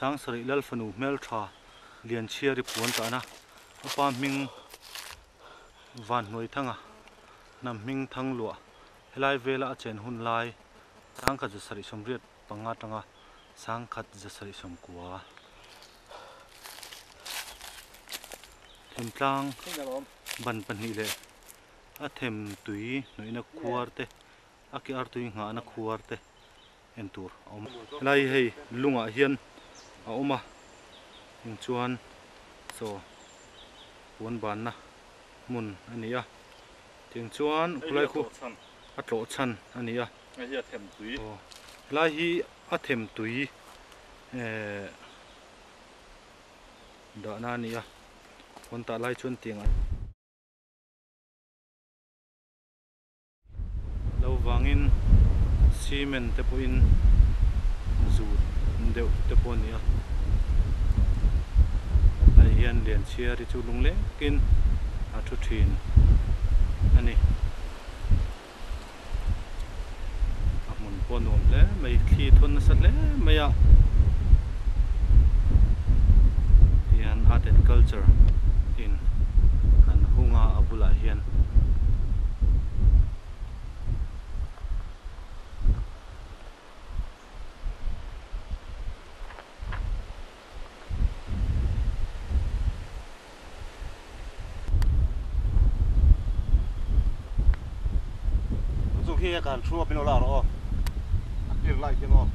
Sangsarih Lalfanu hmeltha Lianchhiari puan tahna a pa hming Vanhnuaithanga hnam hming thang luah helai vela a chen hun lai 1785 atanga 1790. Thimtlang ban pahnih leh a them tui hnawihna khuar te a ke artui nghahna khuar te en tur a awm. Helai hi hei lungah hian a awm a, eng chuan chaw puan banna hmun a ni a, tiang chuan khulai khu a tlawh chhan a ni a. Hei hi a them tui. Aw, helai hi a them tui ehh dahna a ni a, puan tah lai chuan tiang an. Lo vangin cement te pawhin zut deuh te pawh a ni a, hei hian Lianchhiari chu lunglekin a thu thin a ni. A hmun pawh a nuam hle mai, thli thawn nasa hle mai a, tihian art and culture in an hung a a bulah hian. Chu khi kan thu a pin la rawh aw a clear lai khian aw.